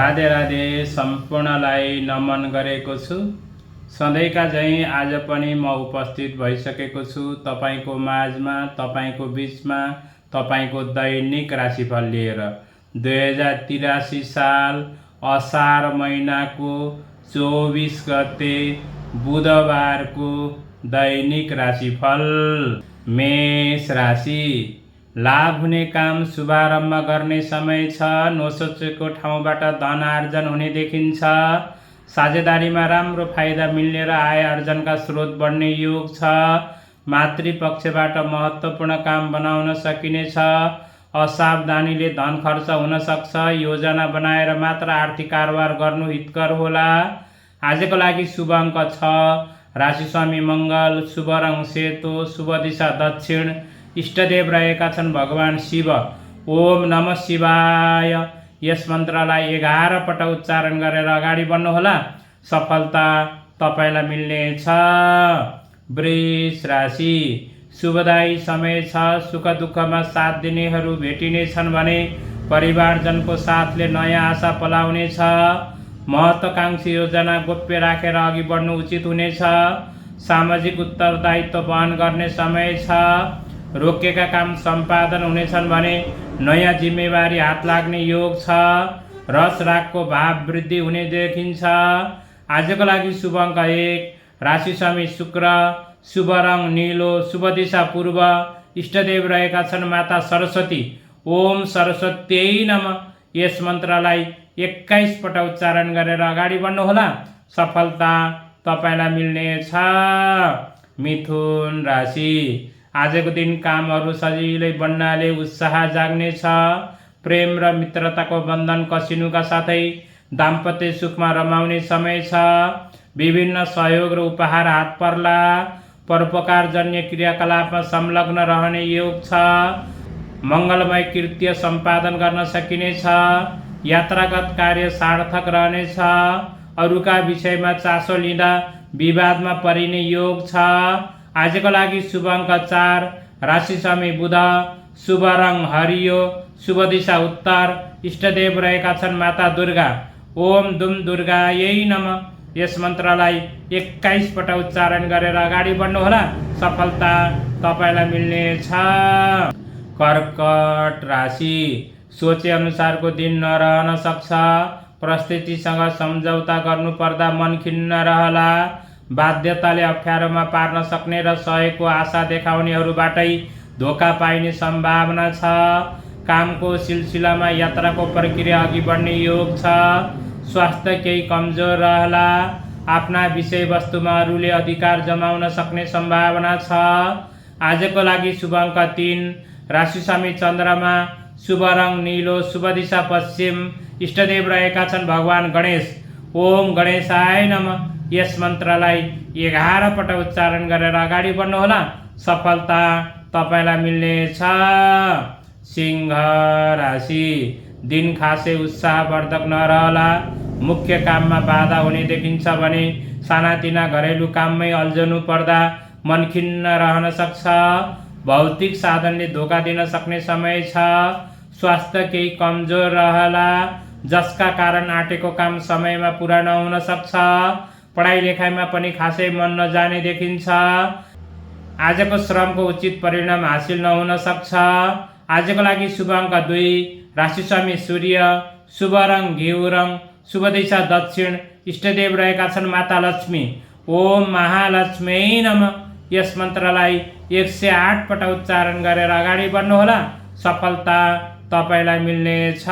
राधे राधे सम्पूर्णलाई नमन गरेको छु। सधैँका झैँ आज पनि म उपस्थित भइसकेको छु तपाईको माझमा, तपाईको बीचमा, तपाईको दैनिक राशिफल लिएर 2083 साल असार महिनाको 24 गते बुधबारको दैनिक राशिफल। मेष राशि, लाभ हुने काम शुभारम्भ गर्ने समय छ। नसोचेको ठाउँबाट धन आर्जन हुने देखिन्छ। साझेदारीमा राम्रो फाइदा मिल्ने र आय आर्जनका स्रोत बढ्ने योग छ। मातृपक्षबाट महत्त्वपूर्ण काम बनाउन सकिनेछ। असावधानीले धन खर्च हुन सक्छ। योजना बनाएर मात्र आर्थिक कारोबार गर्नु हितकर होला। आजको लागि शुभ अङ्क 6, राशि स्वामी मङ्गल, शुभ रङ सेतो, शुभ दिशा दक्षिण, इष्टदेव रहेका छन् भगवान शिव। ओम नमः शिवाय यस मन्त्रलाई 11 पटक उच्चारण गरेर अगाडि बढ्नुहोला। सफलता तपाईलाई मिल्नेछ। वृष राशि, शुभदायी समय छ। सुख दुःखमा साथ दिनेहरू भेटिनेछन् भने परिवारजनको साथले नयाँ आशा पलाउनेछ। महत्त्वाकांक्षी योजना गोप्य राखेर अघि बढ्नु उचित हुनेछ। सामाजिक उत्तरदायित्व वहन गर्ने समय छ। रोकिएका काम सम्पादन हुनेछन् भने नयाँ जिम्मेवारी हात लाग्ने योग छ। रस रागको भाव वृद्धि हुने देखिन्छ। आजको लागि शुभ अङ्क 1, राशि स्वामी शुक्र, शुभ रङ नीलो, शुभ दिशा पूर्व, इष्टदेव रहेका छन् माता सरस्वती। ओम सरस्वत्यै नमः यस मन्त्रलाई 21 पटक उच्चारण गरेर अगाडि बढ्नुहोला। सफलता तपाईलाई मिल्नेछ। मिथुन राशि, आजको दिन कामहरू सजिलै बन्नाले उत्साह जाग्नेछ। प्रेम र मित्रताको बन्धन कसिनुका साथै दाम्पत्य सुखमा रमाउने समय छ। विभिन्न सहयोग र उपहार हात पर्ला। परोपकारजन्य क्रियाकलापमा संलग्न रहने योग छ। मङ्गलमय कृत्य सम्पादन गर्न सकिनेछ। यात्रागत कार्य सार्थक रहनेछ। अरूका विषयमा चासो लिँदा विवादमा परिने योग छ। आजको लागि शुभ अङ्क 4, राशि स्वामी बुध, शुभ रङ हरियो, शुभ दिशा उत्तर, इष्टदेव रहेका छन् माता दुर्गा। ओम दुम दुर्गायै नमः यस मन्त्रलाई 21 पटक उच्चारण गरेर अगाडि बढ्नुहोला। सफलता तपाईलाई मिल्नेछ। कर्कट राशि, सोचे अनुसारको दिन नरहन सक्छ। परिस्थितिसँग सम्झौता गर्नुपर्दा मन खिन्न रहला। बाध्यताले अप्ठ्यारोमा पार्न सक्ने र सहयोगको आशा देखाउनेहरूबाटै धोका पाइने सम्भावना छ। कामको सिलसिलामा यात्राको प्रक्रिया अघि बढ्ने योग छ। स्वास्थ्य केही कमजोर रहला। आफ्ना विषयवस्तुमा अरूले अधिकार जमाउन सक्ने सम्भावना छ। आजको लागि शुभ अङ्क 3, राशि स्वामी चन्द्रमा, शुभ रङ नीलो, शुभ दिशा पश्चिम, इष्टदेव रहेका छन् भगवान गणेश। ओम गणेशाय नमः यस मन्त्रलाई 11 पटक उच्चारण गरेर अगाडि बढ्नुहोला। सफलता तपाईलाई मिल्नेछ। सिंह राशि, दिन खासै उत्साहवर्धक नरहला। मुख्य काममा बाधा हुने देखिन्छ भने सानातिना घरेलु काममै अल्झनु पर्दा मन खिन्न रहन सक्छ। भौतिक साधनले धोका दिन सक्ने समय छ। स्वास्थ्य केही कमजोर रहला, जसका कारण आँटेको काम समयमा पुरा नहुन सक्छ। पढाइ लेखाइमा पनि खासै मन नजाने देखिन्छ। आजको श्रमको उचित परिणाम हासिल नहुन सक्छ। आजको लागि शुभ अङ्क 2, राशि स्वामी सूर्य, शुभ रङ घिउ रङ, शुभ दिशा दक्षिण, इष्टदेव रहेका छन् माता लक्ष्मी। ओम महालक्ष्मी नमः यस मन्त्रलाई 108 पटक उच्चारण गरेर अगाडि बढ्नुहोला। सफलता तपाईलाई मिल्नेछ।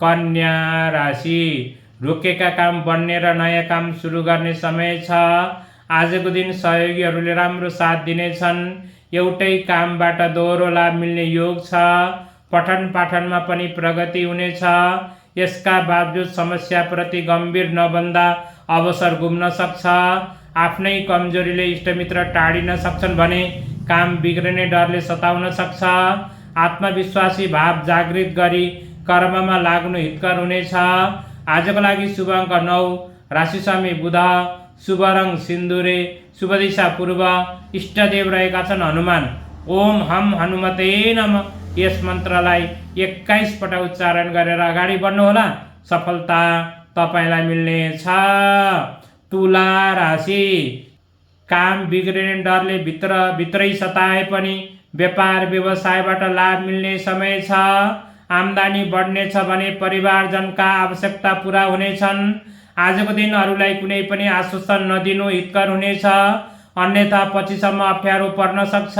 कन्या राशि, रोकेका काम बन्ने र नयाँ काम सुरु गर्ने समय छ। आजको दिन सहयोगीहरूले राम्रो साथ दिनेछन्। एउटै कामबाट दोहोरो लाभ मिल्ने योग छ। पठन पाठनमा पनि प्रगति हुनेछ। यसका बावजुद समस्याप्रति गम्भीर नबन्दा अवसर गुम्न सक्छ। आफ्नै कमजोरीले इष्टमित्र टाढिन सक्छन् भने काम बिग्रने डरले सताउन सक्छ। आत्मविश्वासी भाव जागृत गरी कर्ममा लाग्नु हितकर हुनेछ। आजको लागि शुभ अङ्क 9, राशि स्वामी बुध, शुभ रङ सिन्दुरे, शुभ दिशा पूर्व, इष्टदेव रहेका छन् हनुमान। ओम हम हनुमते नमः यस मन्त्रलाई 21 पटक उच्चारण गरेर अगाडि बढ्नुहोला। सफलता तपाईलाई मिल्नेछ। तुला राशि काम बिग्रिने डरले भित्रै सताए पनि व्यापार व्यवसायबाट लाभ मिल्ने समय छ। आम्दानी बढ्नेछ भने परिवारजनका आवश्यकता पूरा हुनेछन्। आजको दिन अरूलाई कुनै पनि आश्वासन नदिनु हितकर हुनेछ, अन्यथा पछिसम्म अप्ठ्यारो पर्न सक्छ।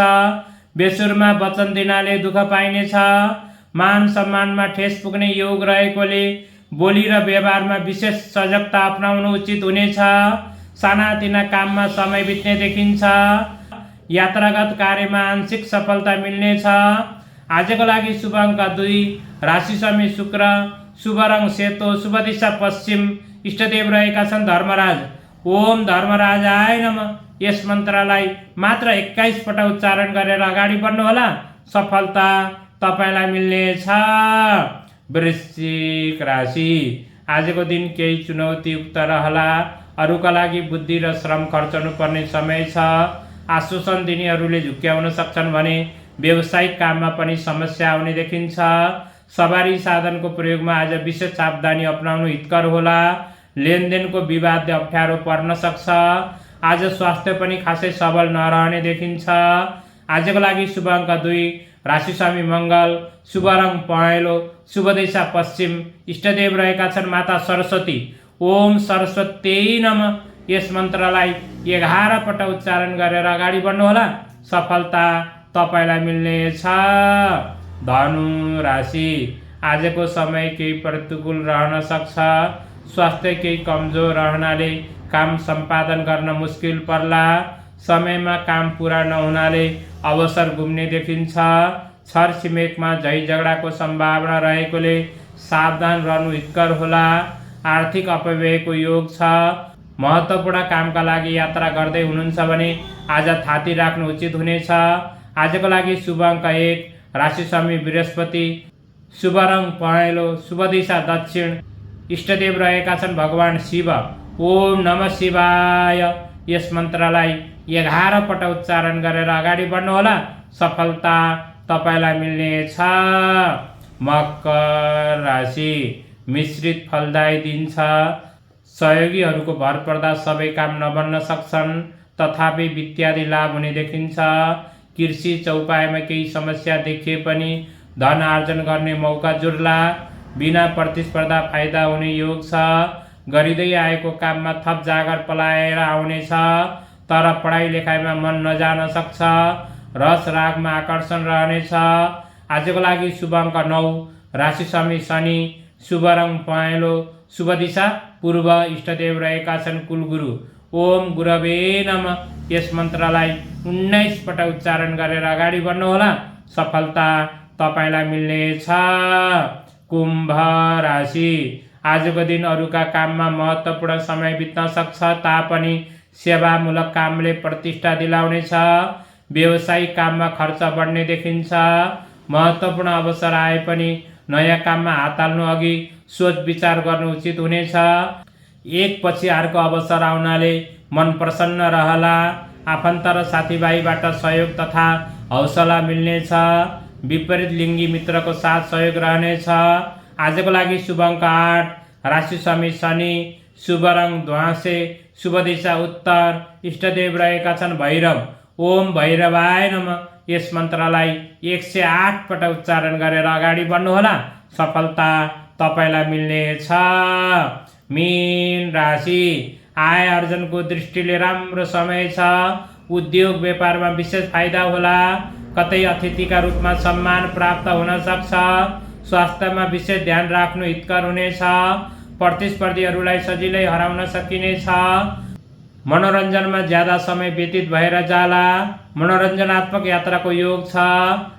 बेसुरमा वचन दिनाले दुःख पाइनेछ। मान सम्मानमा ठेस पुग्ने योग रहेकोले बोली र व्यवहारमा विशेष सजगता अपनाउनु उचित हुनेछ। सानातिना काममा समय बित्ने देखिन्छ। यात्रागत कार्यमा आंशिक सफलता मिल्नेछ। आजको लागि शुभ अङ्क 2, राशि स्वामी शुक्र, शुभ रङ सेतो, शुभ दिशा पश्चिम, इष्टदेव रहेका छन् धर्मराज। ओम धर्मराजाय नमः। यस मन्त्रलाई मात्र 21 पटक उच्चारण गरेर अगाडि बढ्नुहोला। सफलता तपाईलाई मिल्नेछ। वृश्चिक राशि आजको दिन केही चुनौतीयुक्त रहला। अरूका लागि बुद्धि र श्रम खर्चनु पर्ने समय छ। आश्वासन दिनेहरूले झुक्क्याउन सक्छन् भने व्यावसायिक काममा पनि समस्या आउने देखिन्छ। सवारी साधनको प्रयोगमा आज विशेष सावधानी अपनाउनु हितकर होला। लेनदेनको विवादले अप्ठ्यारो पर्न सक्छ। आज स्वास्थ्य पनि खासै सबल नरहने देखिन्छ। आजको लागि शुभ अङ्क 2, राशि स्वामी मङ्गल, शुभ रङ पहेँलो, शुभ दिशा पश्चिम, इष्टदेव रहेका छन् माता सरस्वती। ओम सरस्वती नमः। यस मन्त्रलाई 11 पटक उच्चारण गरेर अगाडि बढ्नुहोला। सफलता तपाईलाई मिल्नेछ। धनु राशि आजको समय केही प्रतिकूल रहन सक्छ। स्वास्थ्य केही कमजोर रहनाले काम सम्पादन गर्न मुस्किल पर्ला। समयमा काम पूरा नहुनाले अवसर गुम्ने देखिन्छ। छर छिमेकमा झै झगडाको सम्भावना रहेकोले सावधान रहनु हितकर होला। आर्थिक अपव्ययको योग छ। महत्त्वपूर्ण कामका लागि यात्रा गर्दै हुनुहुन्छ भने आज थाती राख्नु उचित हुनेछ। आजको लागि शुभ अङ्क 1, राशि स्वामी बृहस्पति, शुभ रङ पहेँलो, शुभ दिशा दक्षिण, इष्टदेव रहेका छन् भगवान शिव। ओम नमः शिवाय। यस मन्त्रलाई 11 पटक उच्चारण गरेर अगाडि बढ्नुहोला। सफलता तपाईलाई मिल्नेछ। मकर राशि मिश्रित फलदायी दिन छ। सहयोगीहरूको भर पर्दा सबै काम नबन्न सक्छन्, तथापि वित्तीय लाभ हुने देखिन्छ। कृषि चौपाइमा केही समस्या देखिए पनि धन आर्जन गर्ने मौका जुर्ला। बिना प्रतिस्पर्धा फाइदा हुने योग छ। गरिँदै आएको काममा थप जागर पलाएर आउनेछ, तर पढाइ लेखाइमा मन नजान सक्छ। रस रागमा आकर्षण रहनेछ। आजको लागि शुभ अङ्क 9, राशि स्वामी शनि, शुभ रङ पहेँलो, शुभ दिशा पूर्व, इष्टदेव रहेका छन् कुलगुरु। ओम गुरवे नमः। यस मन्त्रलाई 19 पटक उच्चारण गरेर अगाडि बढ्नुहोला। सफलता तपाईलाई मिल्नेछ। कुम्भ राशि आजको दिन अरूका काममा महत्त्वपूर्ण समय बित्न सक्छ, तापनि सेवामूलक कामले प्रतिष्ठा दिलाउनेछ। व्यावसायिक काममा खर्च बढ्ने देखिन्छ। महत्त्वपूर्ण अवसर आए पनि नयाँ काममा हात हाल्नु अघि सोच विचार गर्नु उचित हुनेछ। एक पछि अर्को अवसर आउनाले मन प्रसन्न रहला। आफन्त र साथीभाइबाट सहयोग तथा हौसला मिल्नेछ। विपरीत लिङ्गी मित्रको साथ सहयोग रहनेछ। आजको लागि शुभ अङ्क 8, राशि स्वामी शनि, शुभ रङ ध्वाँसे, शुभ दिशा उत्तर, इष्टदेव रहेका छन् भैरव। ओम भैरवाय नमः। यस मन्त्रलाई 108 पटक उच्चारण गरेर अगाडि बढ्नुहोला। सफलता तपाईलाई मिल्नेछ। मीन राशि आय आर्जनको दृष्टिले राम्रो समय छ। उद्योग व्यापारमा विशेष फाइदा होला। कतै अतिथिका रूपमा सम्मान प्राप्त हुन सक्छ। स्वास्थ्यमा विशेष ध्यान राख्नु हितकर हुनेछ। प्रतिस्पर्धीहरूलाई सजिलै हराउन सकिनेछ। मनोरञ्जनमा ज्यादा समय व्यतीत भएर जाला। मनोरञ्जनात्मक यात्राको योग छ।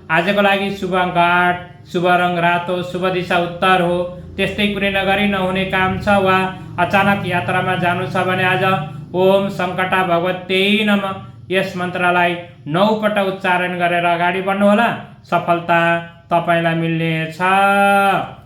आजको लागि शुभ अङ्क 8, शुभ रङ रातो, शुभ दिशा उत्तर हो। त्यस्तै कुनै नगरी नहुने काम छ वा अचानक यात्रामा जानु छ भने आज ओम सङ्कटा भगवत्यै नमः। यस मन्त्रलाई 9 पटक उच्चारण गरेर अगाडि बढ्नुहोला। सफलता तपाईलाई मिल्नेछ।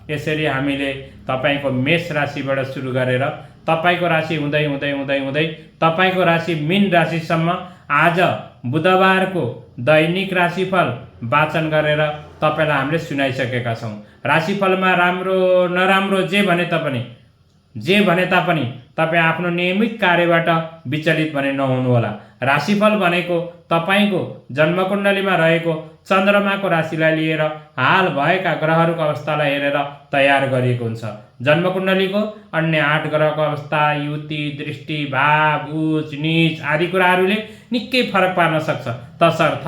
यसरी हामीले तपाईँको मेष राशिबाट सुरु गरेर तपाईँको राशि हुँदै हुँदै हुँदै हुँदै तपाईँको राशि मीन राशिसम्म आज बुधबारको दैनिक राशिफल वाचन गरेर तपाईँलाई हामीले सुनाइसकेका छौँ। राशिफलमा राम्रो नराम्रो जे भने तापनि तपाईँ आफ्नो नियमित कार्यबाट विचलित भने नहुनुहोला। राशिफल भनेको तपाईँको जन्मकुण्डलीमा रहेको चन्द्रमाको राशिलाई लिएर हाल भएका ग्रहहरूको अवस्थालाई हेरेर तयार गरिएको हुन्छ। जन्मकुण्डलीको अन्य 8 ग्रहको अवस्था, युति, दृष्टि, भाव, उच नीच आदि कुराहरूले निकै फरक पार्न सक्छ। तसर्थ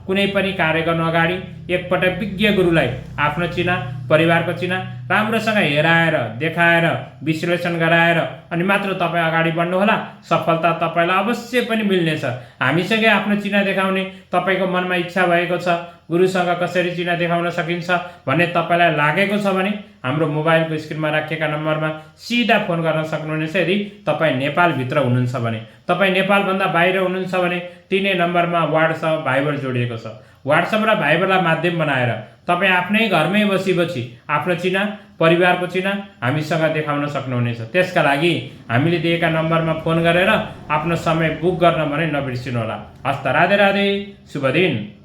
कुनै पनि कार्य गर्नु अगाडि एकपटक विज्ञ गुरुलाई आफ्नो चिना, परिवारको चिना राम्रोसँग हेराएर, देखाएर, विश्लेषण गराएर अनि मात्र तपाईँ अगाडि बढ्नुहोला। सफलता तपाईँलाई अवश्य पनि मिल्नेछ। हामीसँगै आफ्नो चिना देखाउने तपाईँको मनमा इच्छा भएको छ, गुरुसँग कसरी चिना देखाउन सकिन्छ भन्ने तपाईँलाई लागेको छ भने हाम्रो मोबाइलको स्क्रिनमा राखिएका नम्बरमा सिधा फोन गर्न सक्नुहुनेछ। यदि तपाईँ नेपालभित्र हुनुहुन्छ भने, तपाईँ नेपालभन्दा बाहिर हुनुहुन्छ भने तिनै नम्बरमा वाट्सएप, भाइबर जोडिएको छ। वाट्सएप र भाइबरलाई माध्यम बनाएर तपाईँ आफ्नै घरमै बसी आफ्नो चिना, परिवारको चिना हामीसँग देखाउन सक्नुहुनेछ। त्यसका लागि हामीले दिएका नम्बरमा फोन गरेर आफ्नो समय बुक गर्न भने नबिर्सिनुहोला। हस्त, राधे राधे, शुभ दिन।